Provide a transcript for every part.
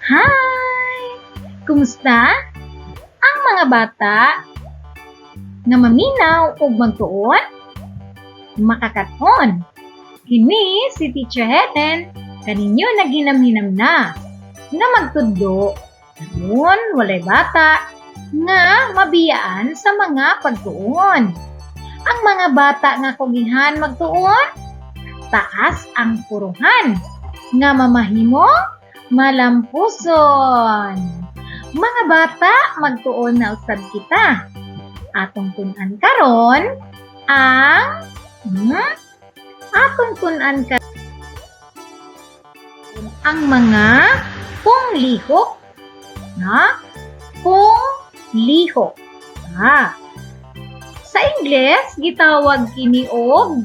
Hi! Kumusta? Ang mga bata nga maminaw ug magtuon, makakaton. Kini si Teacher Helen kaninyo naghinam-hinam na nga magtudlo aron walay bata nga mabiyaan sa mga pagtuon. Ang mga bata nga kugihan magtuon, taas ang puruhan nga mamahimo malampuson. Mga bata, magtuon na usab kita. Atong tun-an karon ang atong tun-an karon ang mga punglihok, na punglihok. Sa Ingles, gitawag kini og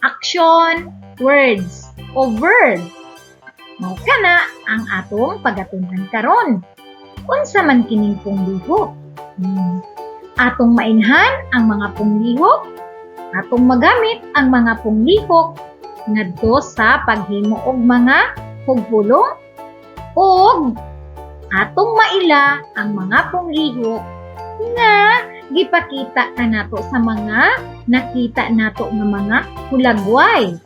action words o verb. Mao kana ang atong pagatun-an karon. Unsa man kining punglihok? Atong mainhan ang mga punglihok, atong magamit ang mga punglihok ngadto sa paghimo og mga hugpulong ug atong maila ang mga punglihok nga gipakita kanato sa mga nakita nato nga mga hulagway.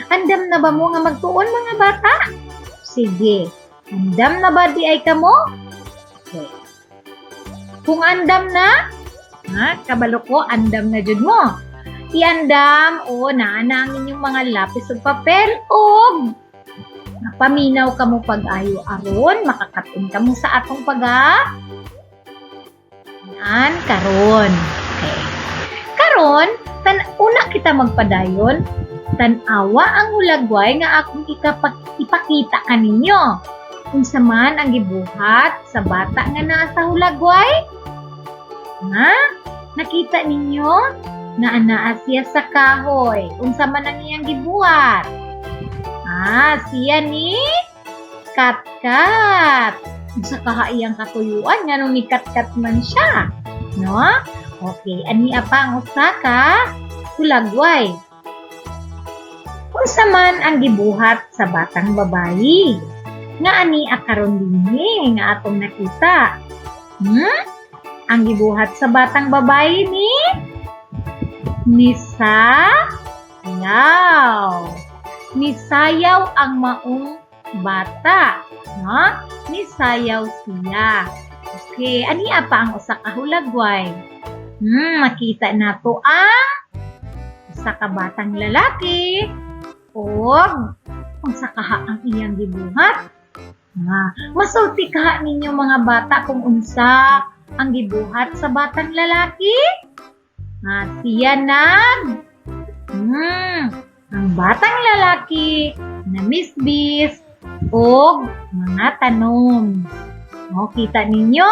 Andam na ba mo nga magtuon, mga bata? Sige, andam na ba diay kamo? Okay. Kung andam na, ha, kabalo ko, andam na jud mo. Iandam o naa na ang inyong mga lapis ug papel ug paminaw kamo pag-ayo aron makakaton kamo sa atong paga an karon. Okay. Karon, tan una kita magpadayon, tan-awa ang hulagway nga akong ipakita kaninyo. Unsa man ang gibuhat sa bata nga naa sa hulagway? Ha? Nakita ninyo? Nga anaa siya sa kahoy. Unsa man ang iyang gibuhat? Siya ni kat-kat. Unsa kaha iyang katuyuan nganong ni kat-kat man siya? No? Okay, ania pa ang usa ka hulagway. Unsa man ang gibuhat sa batang babayi nga ania karon dinhi nga atong nakita? Ang gibuhat sa batang babayi ni nisayaw. Nisayaw ang maong bata. No? Nisayaw siya. Okay, ania pa ang usa ka hulagway. Makita nato ang usa ka batang lalaki ug unsa kaha ang iyang gibuhat. Masulti kaha ninyo, mga bata, kung unsa ang gibuhat sa batang lalaki? Siya nag ang batang lalaki namisbis og mga tanom. O, kita ninyo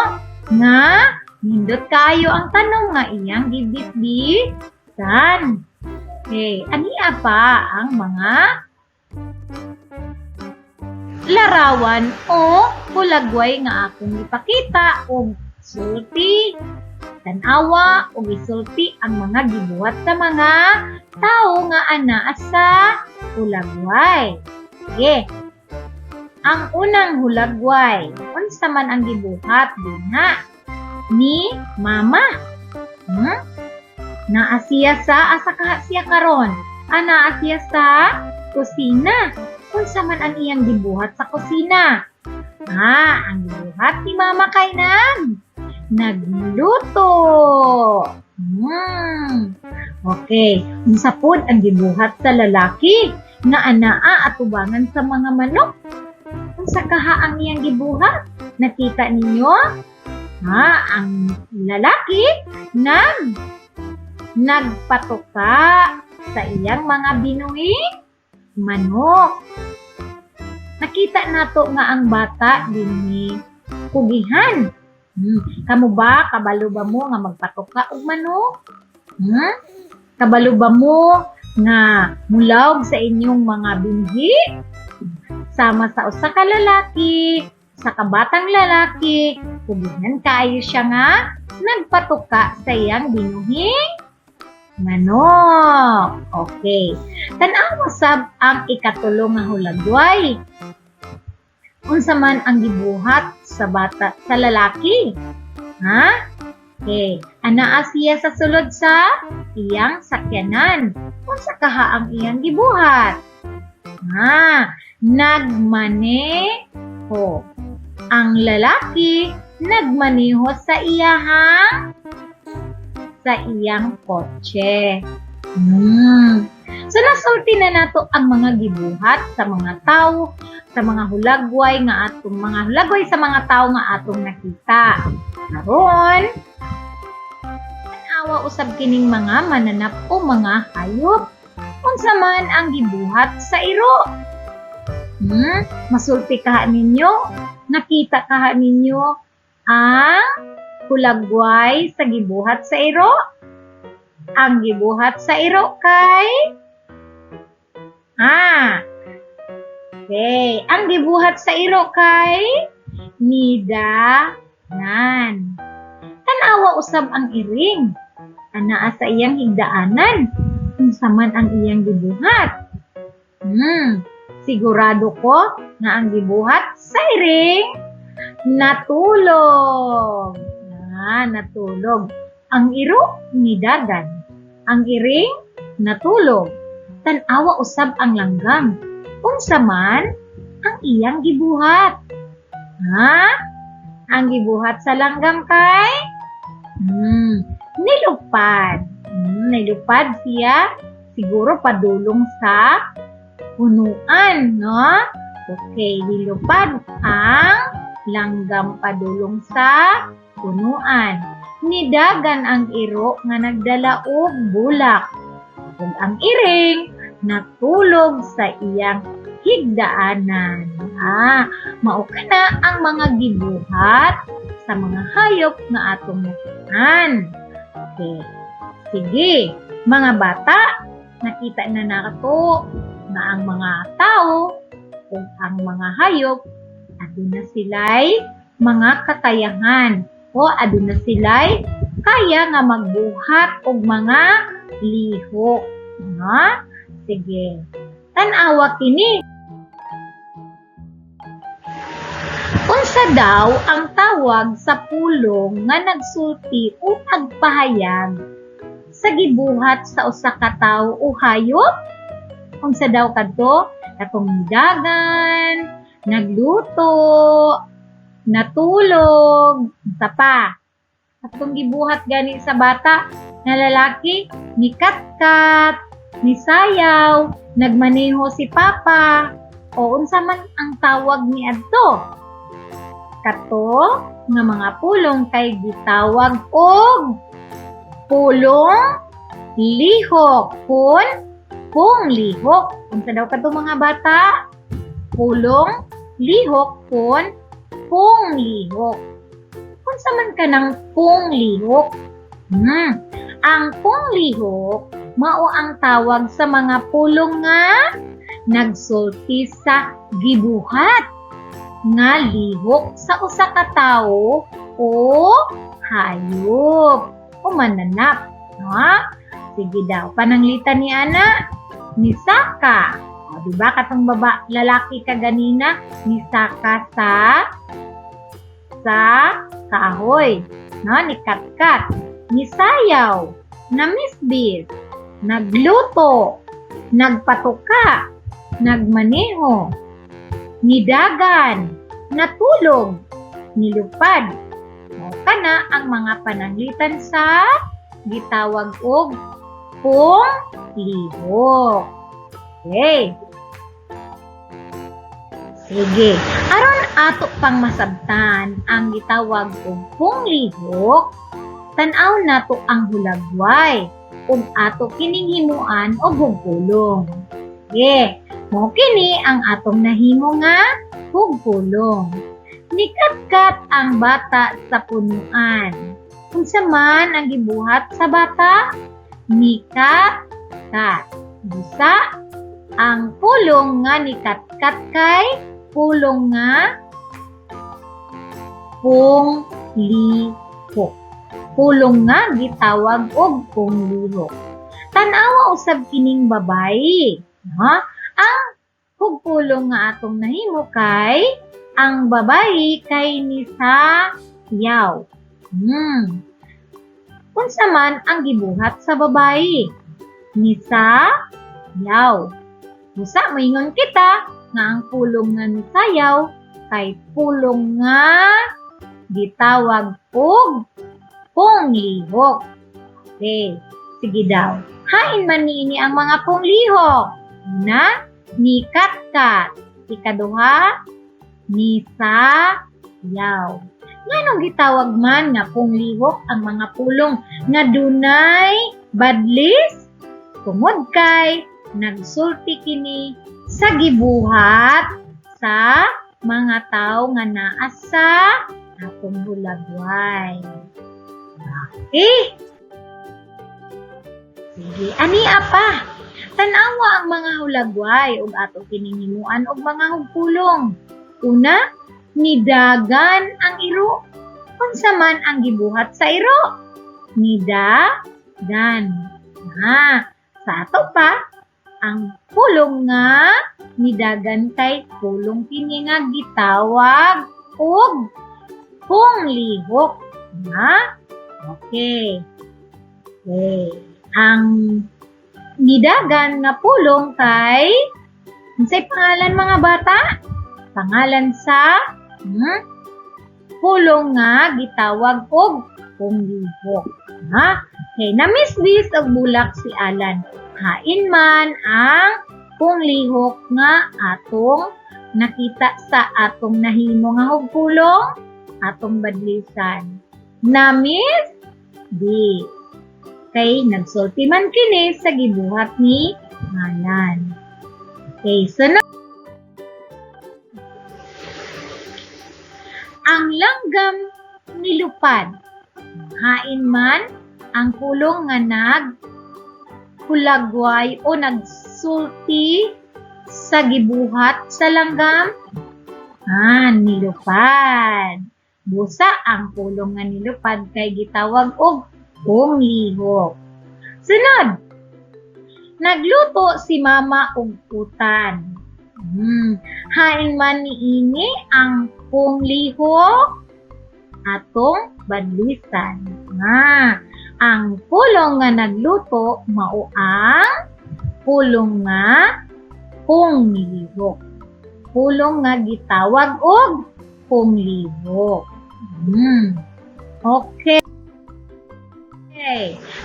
nga nindot kayo ang tanom nga iyang gibisbisan. Okay, ania pa ang mga larawan o hulagway nga akong ipakita og sulti, tan-awa og isulti ang mga gibuhat sa mga tao nga anaa sa hulagway. Sige. Ang unang hulagway, unsa man ang gibuhat dinha ni Mama? Naa siya sa asa kaha siya karon? Anaa siya sa kusina. Unsa man ang iyang gibuhat sa kusina? Ang gibuhat ni Mama kay nagluto. Okay, unsa pod ang gibuhat sa lalaki nga anaa atubangan sa mga manok? Unsa kaha ang iyang gibuhat? Nakita ninyo? Ang lalaki nagpatuka sa iyang mga binuhing manok. Nakita nato nga ang bata dinhi kugihan. Kamo ba, kabalo ba mo nga magpatuka og manok? Kabalo ba mo nga mulawg sa inyong mga binhi? Sama sa usa ka lalaki, sa kabatang lalaki, kugihan kaayo siya nga nagpatuka sa iyang binuhing manok. Okay. Tan-awa sab ang ikatulo nga hulagway. Unsa man ang gibuhat sa bata, sa lalaki? Ha? Okay. Anaa siya sa sulod sa iyang sakyanan. Unsa kaha ang iyang gibuhat? Ha? Nagmaneho. Ang lalaki nagmaneho sa iyang kotse. So nasulti na nato ang mga gibuhat sa mga tao, sa mga hulagway nga atong mga hulagway sa mga tao nga atong nakita. Karon, awa usab kining mga mananap o mga hayop. Unsa man ang gibuhat sa iro? Masulti kaha ninyo? Nakita kaha ninyo ang hulagway sa gibuhat sa iro? Ang gibuhat sa iro kay? Ah. Okay, ang gibuhat sa iro kay nidanan. Tan-awa usab ang iring. Anaa sa iyang higdaanan. Unsa man ang iyang gibuhat? Sigurado ko nga ang gibuhat sa iring, natulog. Ah, natulog. Ang iro nidagan. Ang iring natulog. Tan-awa usab ang langgam. Unsa man ang iyang gibuhat? Ha? Ang gibuhat sa langgam kay nilupad. Nilupad siya siguro padulong sa punuan, no? Okay, nilupad ang langgam padulong sa punuan. Nidagan ang iro nga nagdala og bulak. Ug ang iring natulog sa iyang higdaanan. Ah, mao kana ang mga gibuhat sa mga hayop nga atong nakitaan. Okay. Sige, mga bata, nakita na nato nga ang mga tao ug ang mga hayop aduna sila'y mga kakayahan o aduna sila'y kaya nga magbuhat og mga lihok. No? Sige. Tan-awa kini. Unsa daw ang tawag sa pulong nga nagsulti o nagpahayag sa gibuhat sa usa ka tawo o hayop? Unsa daw kadto? Katong nidagan, nagluto, natulog, unsa pa? Katong gibuhat gani sa bata nga lalaki, nikatkat, nisayaw, nagmaneho si papa, o unsa man ang tawag ni adto? Kato nga mga pulong kay gitawag og pulong lihok kun pung lihok. Unsa daw kadto, mga bata? Pulong lihok kun pung lihok. Unsa man kanang pung lihok? Ang pung lihok mao ang tawag sa mga pulong nga nagsulti sa gibuhat nga lihok sa usa ka tawo o hayop o mananap. No? Sige daw, pananglitan ni ana, nisaka. O, di ba katong baba lalaki ka ganina, nisaka sa kahoy. No, nikatkat, nisayaw, namisbis, nagluto, nagpatuka, nagmaneho, nidagan, natulog, nilupad. O, kana ang mga pananglitan sa gitawag og pung lihok. Okay. Sige. Aron ato pang masabtan ang gitawag og pung lihok, tan-aw nato ang hulagway ug ato kining himuan og hugpulong. Sige. Mao kini ang atong nahimo nga hugpulong. Nikatkat ang bata sa punuan. Unsa man ang gibuhat sa bata? Nikatkat. Busa, ang pulong nga nikatkat kay pulong nga pung lihok. Pulong nga gitawag og pung lihok. Tan-awa usab kining babayi. No? Ang hugpulong nga atong nahimo kay Ang babayi kay nisayaw. Unsa man ang gibuhat sa babayi? Nisayaw. Busa moingon kita nga ang pulong nga nisayaw kay pulong nga gitawag og punglihok. Okay, sige daw. Hain man niini ang mga punglihok? Una, ni katkat. Ikaduha, nisayaw. Nganong gitawag man nga punglihok ang mga pulong nga dunay badlis? Tungod kay nagsulti kini sa gibuhat sa mga tao nga naa sa atong hulagway. Okay. Sige, ania pa. Tan-awa ang mga hulagway ug ato kining himuan og mga hugpulong. Una, nidagan ang iro. Unsa man ang gibuhat sa iro? Nidagan. Ha, sa ato pa, ang pulong nga nidagan kay pulong kini nga gitawag og punglihok. Ha? Okay. Okay. Ang nidagan nga pulong kay unsay pangalan, mga bata? Pangalan sa pulong nga gitawag og punglihok. Ha? Okay, namisdis og bulak si Alan. Hain man ang punglihok nga atong nakita sa atong nahimo nga hugpulong, atong badlisan? Namisdis. Kay nagsulti man kini sa gibuhat ni Alan. Okay, sunod. Ang langgam nilupad. Hain man ang pulong nga nag hulagway o nagsulti sa gibuhat sa langgam? Ah, nilupad. Busa ang pulong nga nilupad kay gitawag og punglihok. Sunod, nagluto si mama og utan. Hain man niini ang punglihok? Atong badlisan. Ah, ang pulong nga nagluto mao ang pulong nga punglihok. Pulong nga gitawag og punglihok. Okay.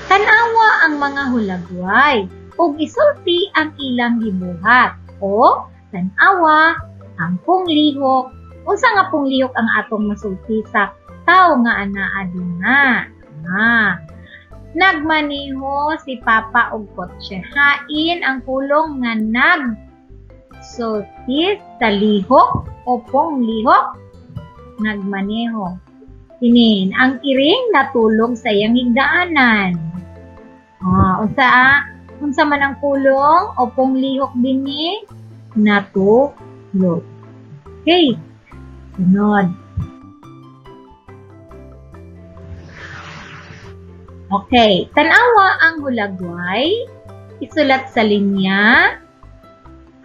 Tan-awa ang mga hulagway ug isulti ang ilang gibuhat o tan-awa ang punglihok. Unsa nga punglihok ang atong masulti sa tawo nga anaa dinha? Ah, nagmaneho si Papa og kotse. Hain ang pulong nga nagsulti sa lihok o punglihok? Nagmaneho. Kinin, ang iring natulog sa iyang higdaanan. Ah, unsa ah, unsa man ang pulong o punglihok dinhi? Natulog. Okay. Sunod. Okay, tan-awa ang hulagway, isulat sa linya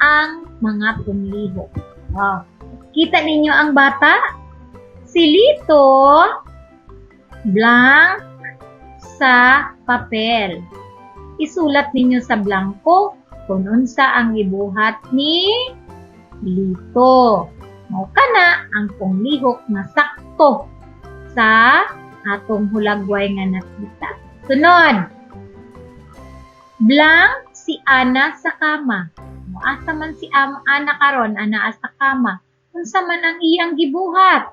ang mga punglihok. Wow. Kita ninyo ang bata? Si Lito blank sa papel. Isulat ninyo sa blanko kung unsa ang gibuhat ni Lito. Mao kana ang punglihok nga sakto sa atong hulagway nga nakita. Sunod. Blank si Ana sa kama. Moasa man si Ana karon, anaa sa kama. Unsa man ang iyang gibuhat?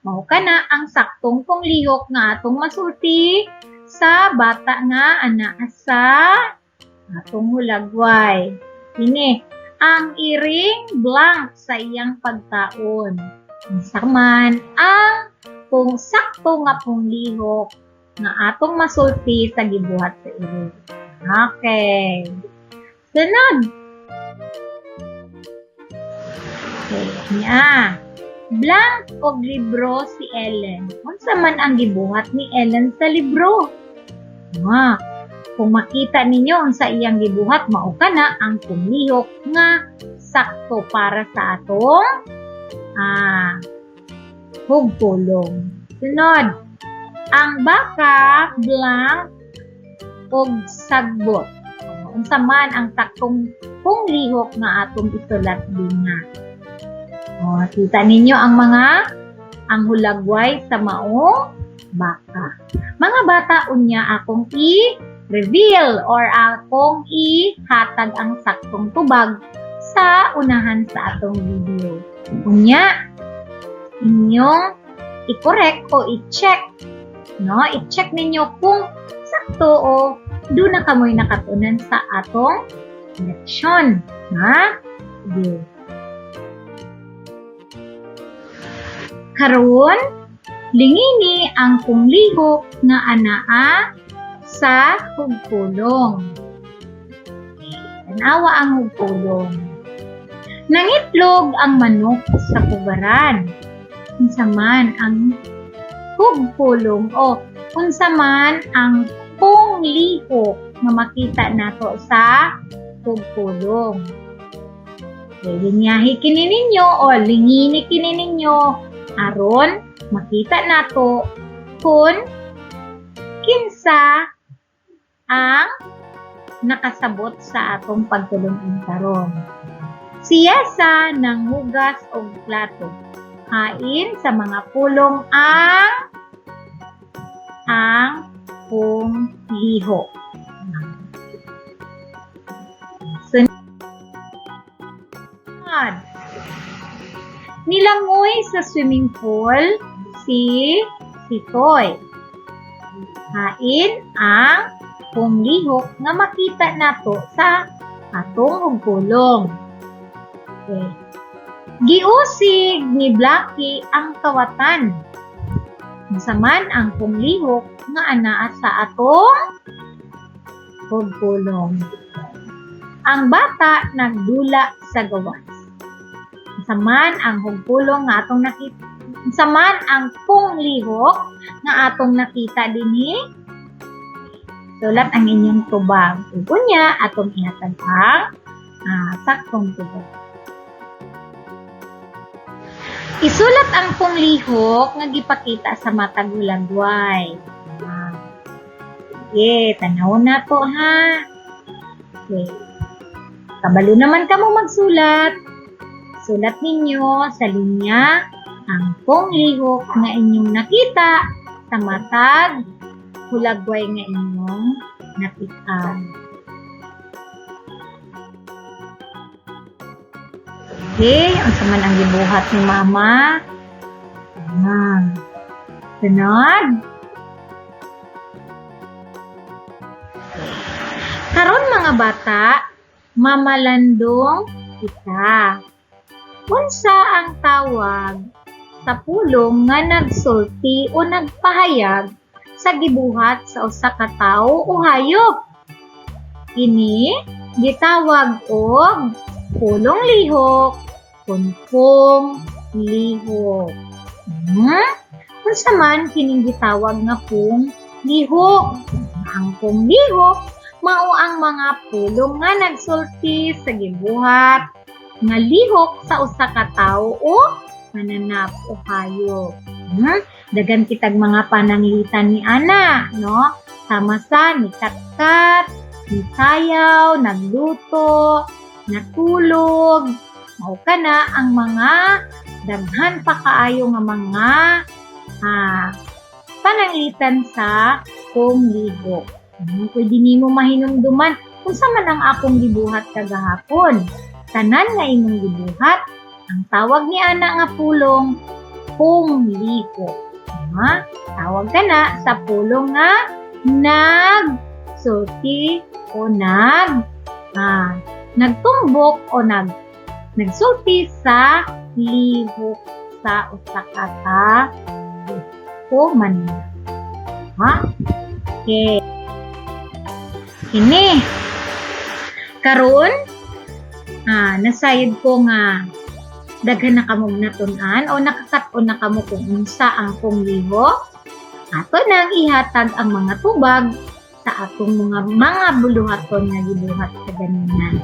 Mao kana ang saktong punglihok nga atong masulti sa bata nga anaa sa atong hulagway. Kini, ang iring blank sa iyang pagkaon. Unsa man ang kung sakto nga punglihok nga atong masulti sa gibuhat sa iring? Okay. Sunod. Okay, niya. Blank og libro si Ellen. Unsa man ang gibuhat ni Ellen sa libro? Nga, kung makita ninyo unsa iyang gibuhat, mao kana ang punglihok nga sakto para sa atong hugpulong. Sunod, ang baka blank og sagbot. Unsa man ang saktong punglihok nga atong isulat dinha? O, kita ninyo ang mga ang hulagway sa maong baka. Mga bata, unya akong i-reveal or akong ihatag ang saktong tubag sa unahan sa atong video. Unya, inyong i-correct o i-check, no? I-check ninyo kung sakto o duna kamoy nakatunan sa atong leksyon. Ha? Sige. Karon, lingini ang punglihok nga anaa sa hugpulong. Tanawa ang hugpulong. Nangitlog ang manok sa pugaran. Unsa man ang hugpulong o unsa man ang punglihok nga makita nato sa hugpulong? Okay, linyahi kini ninyo o lingini kini ninyo aron makita nato kung kinsa ang nakasabot sa atong pagtulun-an karon. Siyasa nanghugas og plato. Hain sa mga pulong ang punglihok? Sunod. Nilangoy sa swimming pool si Toy. Hain ang punglihok nga makita nato sa atong hugpulong? Okay. Giusig ni Blackie ang kawatan. Unsa man ang punglihok nga anaa sa atong hugpulong? Ang bata nagdula sa gawas. Unsa man ang hugpulong nga atong nakita? Unsa man ang punglihok nga atong nakita dinhi? Sulat ang inyong tubag. Ug unya atong ihatag ang saktong tubag. Isulat ang punglihok nga gipakita sa matag hulagway. Sige, tanaw na to ha. Okay. Kabalo naman kamo magsulat. Sulat ninyo sa linya ang punglihok nga inyong nakita sa matag hulagway nga inyong nakita. Okay, unsa man ang gibuhat ni Mama? Sunod. Karon mga bata, mamalandong kita. Unsa ang tawag sa pulong nga nagsulti o nagpahayag sa gibuhat sa usa ka tawo o hayop? Kini gitawag og pulong lihok, punpong lihok. Unsa man kining gitawag nga pung lihok? Ang pung lihok mao ang mga pulong nga nagsulti sa gibuhat nga lihok sa usa ka tawo o mananap o hayop. Dagan kitag mga pananglitan ni ana, no? Sama sa ni katkat, ni sayaw, nagluto, natulog. Mao kana ang mga daghan pa kaayo nga mga pananglitan sa punglihok. Pwede nimo mahinumduman kung sa man ang akong gibuhat kagahapon. Tanan nga imong gibuhat, ang tawag ni ana nga pulong, punglihok. Ha? Tawag ka na sa pulong nga nagsulti o nagtumbok o nagsulti sa lihok sa usa ka tawo o man. Ha? Okay. Kini. Karon, nasayod ko nga daghan na kamog natun-an o nakakat-on na kamo kung unsa ang punglihok. Ato nang ihatag ang mga tubag sa atong mga buluhaton nga gibuhat sa ganina.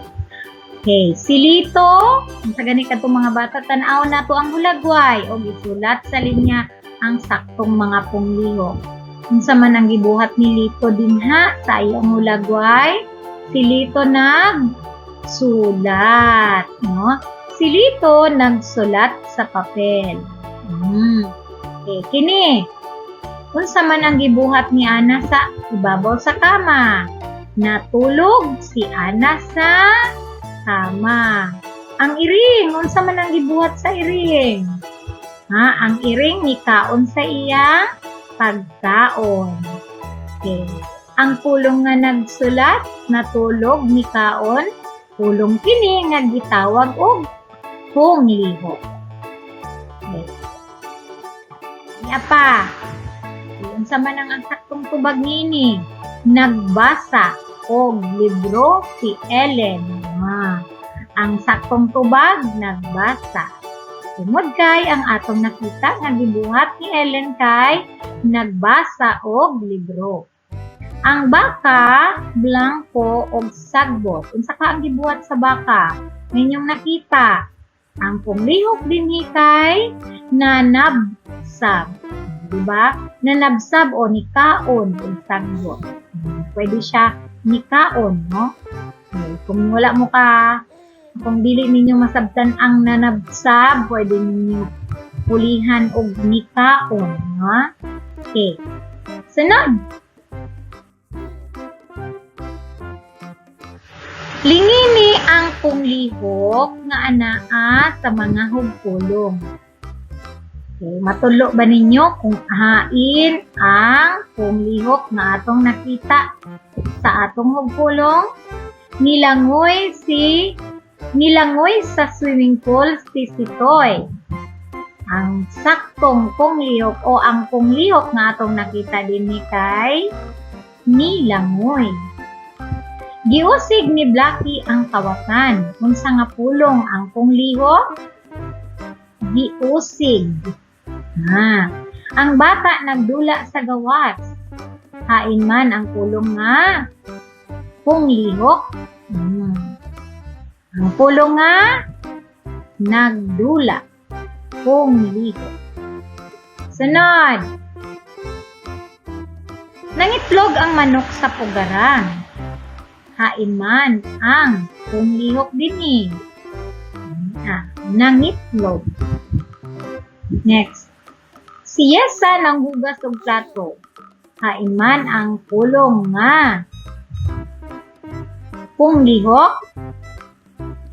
Okay, si Lito, unsa gani kadtong mga bata, tan-aw nato ang hulagway og isulat sa linya ang saktong mga punglihok. Unsa man ang gibuhat ni Lito dinha sa iyang hulagway? Si Lito nagsulat, no? Si Lito nagsulat sa papel. Okay, kini. Unsa man ang gibuhat ni Ana sa ibabaw sa kama? Natulog si Ana sa kama. Ang iring, unsa man ang gibuhat sa iring? Ha, ang iring nikaon sa iyang pagkaon. Okay. Ang pulong nga nagsulat, natulog, nikaon, pulong kini nga gitawag og punglihok. Okay. Iya pa. Unsa man ang saktong tubag niini? Nagbasa og libro si Ellen. Ah, ang saktong tubag, nagbasa. Tungod kay ang atong nakita nga gibuhat ni Ellen kay nagbasa og libro. Ang baka, blanko og sagbot. Unsa ka ang gibuhat sa baka? Ninyong nakita. Ang punglihok dinhi kay nanabsab. Diba? Nanabsab o nikaon og sagbot. Pwede siya nikaon, no? Okay. Kung wala mo ka, kung dili ninyo masabtan ang nanabsab, pwede ninyo pulihan og nikaon, no? Okay. Sunod. Lingini ang punglihok nga anaa sa mga hugpulong. Okay, matulo ba ninyo kung hain ang punglihok nga atong nakita sa atong hugpulong? Nilangoy sa swimming pool si Sitoy. Ang saktong punglihok o ang punglihok nga atong nakita dinhi kay nilangoy. Giusig ni Blackie ang kawatan. Unsa nga pulong ang punglihok? Giusig. Ha. Ang bata nagdula sa gawas. Hain man ang pulong nga punglihok? Ang pulong nga nagdula. Punglihok. Sunod. Nangitlog ang manok sa pugaran. Hain man ang punglihok dinhi? Ah, nangitlog. Next. Si Yesa nanghugas og plato. Hain man ang pulong nga punglihok?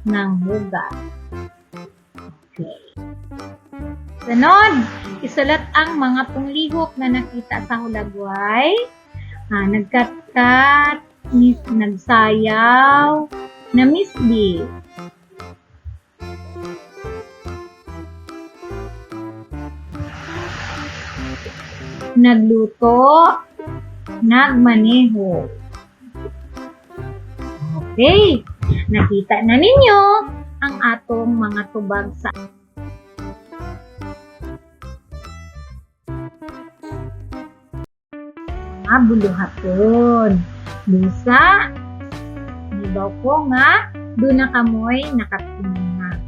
Nanghugas. Okay. Sunod, isulat ang mga punglihok na nakita sa hulagway. Ah, nagkatkat, nagsayaw, namisbi. Nagluto, nagmaneho. Okay, nakita na ninyo ang atong mga tubag sa mga buluhaton. Busa, nibaw ko nga, doon na kamoy nakatunan na.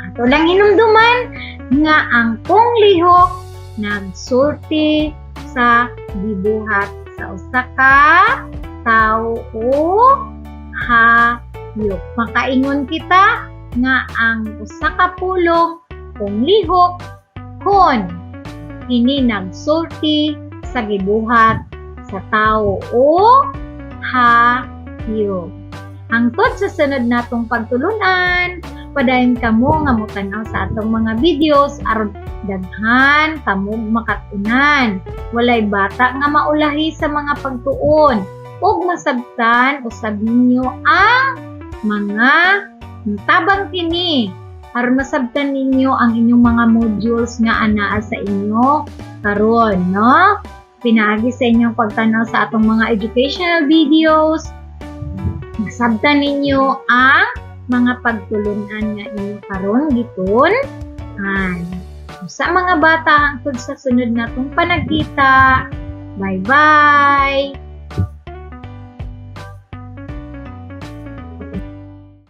Ato lang hinumduman nga ang punglihok nagsulti sa gibuhat sa usa ka tawo o hayop. Makaingon kita nga ang usa ka pulong punglihok kon kini nagsulti sa gibuhat sa tawo o hayop. Hangtod sa sunod natong pagtulunan, padayon kamo nga motan-aw sa atong mga videos aron daghan kamo makatunan. Walay bata nga maulahi sa mga pagtuon ug masabtan usab ninyo ang mga tabang kini aron masabtan ninyo ang inyong mga modules nga anaa sa inyo karon, no? Pinaagi sa inyong pagtanaw sa atong mga educational videos, masabtan ninyo ang mga pagtulunan nga inyo karon gitun-an. Sa mga bata, hangtod sa sunod natong panagkita. Bye-bye!